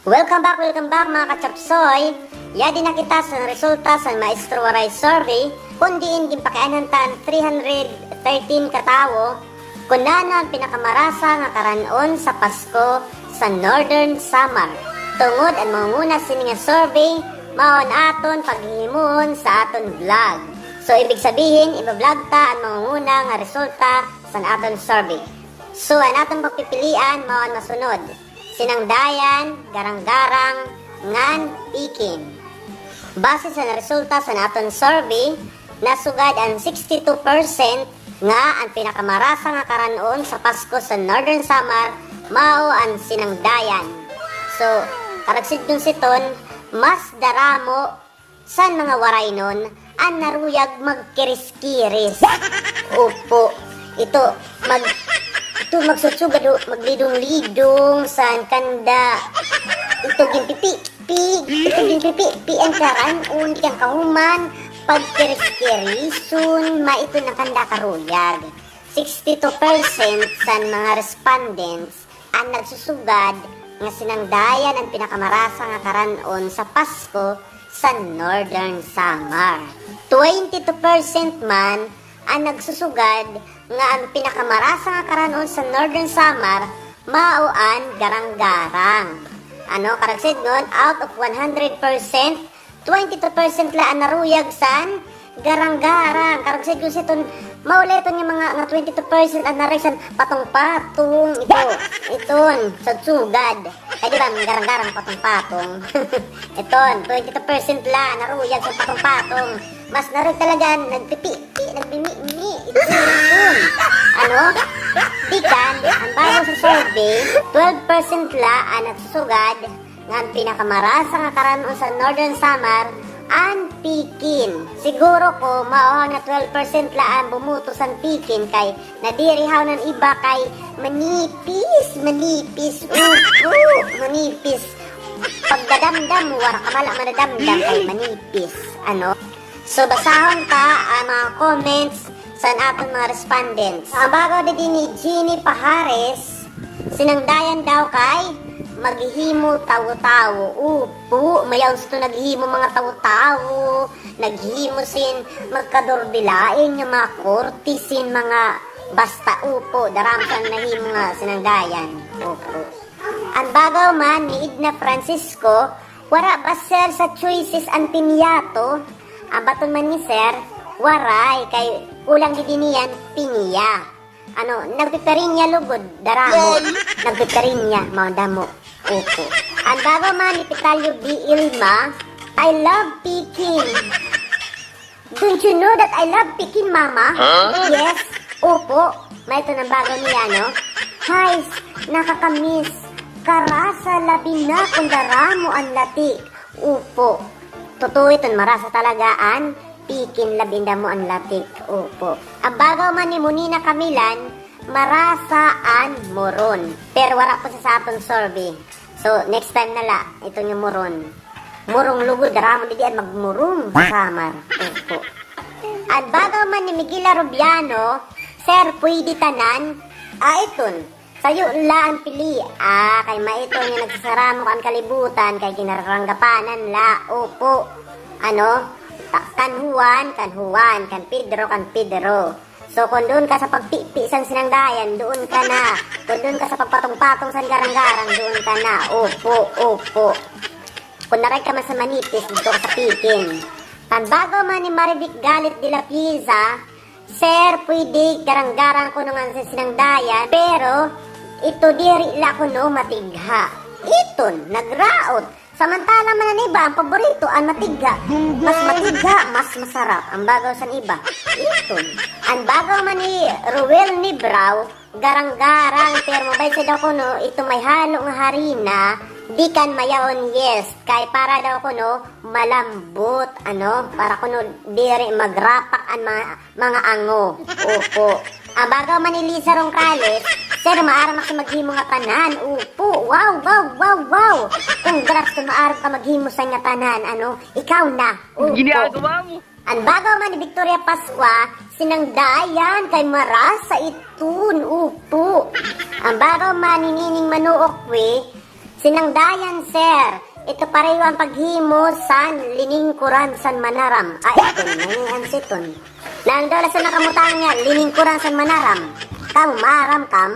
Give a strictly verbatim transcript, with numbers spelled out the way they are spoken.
Welcome back, welcome back, mga kachapsoy. Yadi na kita sa resulta sa Maestro Waray survey, kun diin ginpakianhan ta an three hundred thirteen ka tawo kun nano an pinakamarasa nga karan-on sa Pasko sa Northern Samar. Tungod an mangunguna sini nga survey, mao an aton paghihimuon sa aton vlog. So, ibig sabihin, iba-vlog ta an mangunguna nga resulta sa aton survey. So, an aton pagpipilian mao an masunod: sinangdayan, garang-garang, ngan pikin. Base sa naresulta sa aton survey, nasugad an sixty-two percent nga an pinakamarasa nga karan-on sa Pasko sa Northern Samar mao an sinangdayan. So, karuyag sidngon siton, mas daramo san mga Waraynon an naruyag magkiris-kiris. Opo. Ito, mag-, ito magsutsugad o maglidong-lidong san kanda. Ito ginpipipi, ito ginpipipi an karan-on, di kan kahuman pagkiris-kirison, ma-, ito an kanda karuyag. Sixty-two percent san mga respondents an nagsusugad nga sinangdayan an pinakamarasa nga karan-on sa Pasko sa Northern Samar. Twenty-two percent man an nagsusugad nga an pinakamarasa nga karan-on sa Northern Samar mao an garang-garang. Ano, karuyag sidngon, out of one hundred percent, twenty-two percent la an naruyag san garang-garang. Karuyag sidngon siton, mao la iton nga mga, nga twenty-two percent an naruyag san patong-patong. Ito, iton, sudsugad. Kay di ba, an garang-garang patong-patong. Iton, twenty-two percent la an naruyag san patong-patong. Mas naruyag talaga an nagpipipi, nagmimimi. Iton, iton. Ano? Di kan, an bag-o sa survey, twelve percent la an nagsusugad nga an pinakamarasa nga karan-on sa Northern Samar an pikin. Siguro ko, mao nga twelve percent la an bumoto san pikin kay nadiri hawon an iba kay manipis, manipis, upo, manipis. Pagdadamdam, waray ka man la madadamdam kay manipis. Ano? So, basahon ta an mga comments san aton mga respondents. An bag-o didi ni Jeannie Pajares, sinangdayan daw kay maghimo tawo-tawo. Opo, mayaon siton naghimo mga tawo-tawo, naghimo sin magkadurdilain nga mga korte sin mga basta, opo, daramo san nahimo nga sinangdayan. Opo. An bag-o man ni Edna Francisco, wara ba, sir, sa choices an pinyato? An baton man ni sir, waray, kay kulang didi niyan pinya. Ano, nagpipirinya lugod, daramo. Nagpipirinya, mao damo. Opo. An bag-o man ni Pitalio B. Ilma, I love pikin. Don't you know that I love pikin, Mama? Huh? Yes. Opo. Mao iton an bag-o niya, no? Hays, nakakamiss. Karasa labi na kon daramo an latik. Opo. Totoo iton, marasa talaga an pikin, labi na damo an latik. Opo. An bag-o man ni Monina Camilan, marasa an moron. Pero wara pa siya sa aton survey. So, next time na la, iton nga moron. Morong lugod, daramo didi an magmorong sa Samar. Opo. An bag-o man ni Miguel Arubiano, sir, pwede tanan? Ah, iton. Sayo la an pilia, kay mao iton nga nagsasaramok an kalibutan, kay ginararanggapanan la. Opo. Ano? Ta-, kan Juan, kan Juan, kan Pedro, kan Pedro. So, kon duon ka sa pagpipi san sinangdayan, duon ka na. Kon duon ka sa pagpatong-patong san garang-garang, duon ka na. Opo, opo. Kon naruyag ka man sa manipis, didto ka sa pikin. An bag-o man ni Marivic Galit de la Pieza, sir, pwede garang-garang kuno ngan sa sinangdayan, pero ito diri la kuno matigha. Iton, nagraot. Samantala man an iba, an paborito, an matigha. Mas matigha, mas masarap an bag-o san iba. Iton. An bag-o man ni Ruel Nibraw, garang-garang, pero mabayad siya daw kuno, ito may halo nga harina, di kan mayaon yeast, kay para daw kuno malambot, ano, para kuno diri magrapak an mga, mga ango. Opo. An bag-o man ni Liza Roncales, sir, maaram ako maghimo ngatanan. Opo. Wow, wow, wow, wow. Congrats kon maaram ka maghimo san ngatanan, ano, ikaw na. Opo. Ginagawa mo. An bag-o man ni Victoria Pascua, sinangdayan kay marasa iton, opo. An bag-o man ni Nining Manuokwe, Sinangdayan, sir. Ito pareho an paghimo san liningkuran san manaram. Ay, ito na an siton. Nang daw la sa nakamutang niya, liningkuran san manaram. Kam, maaram kam.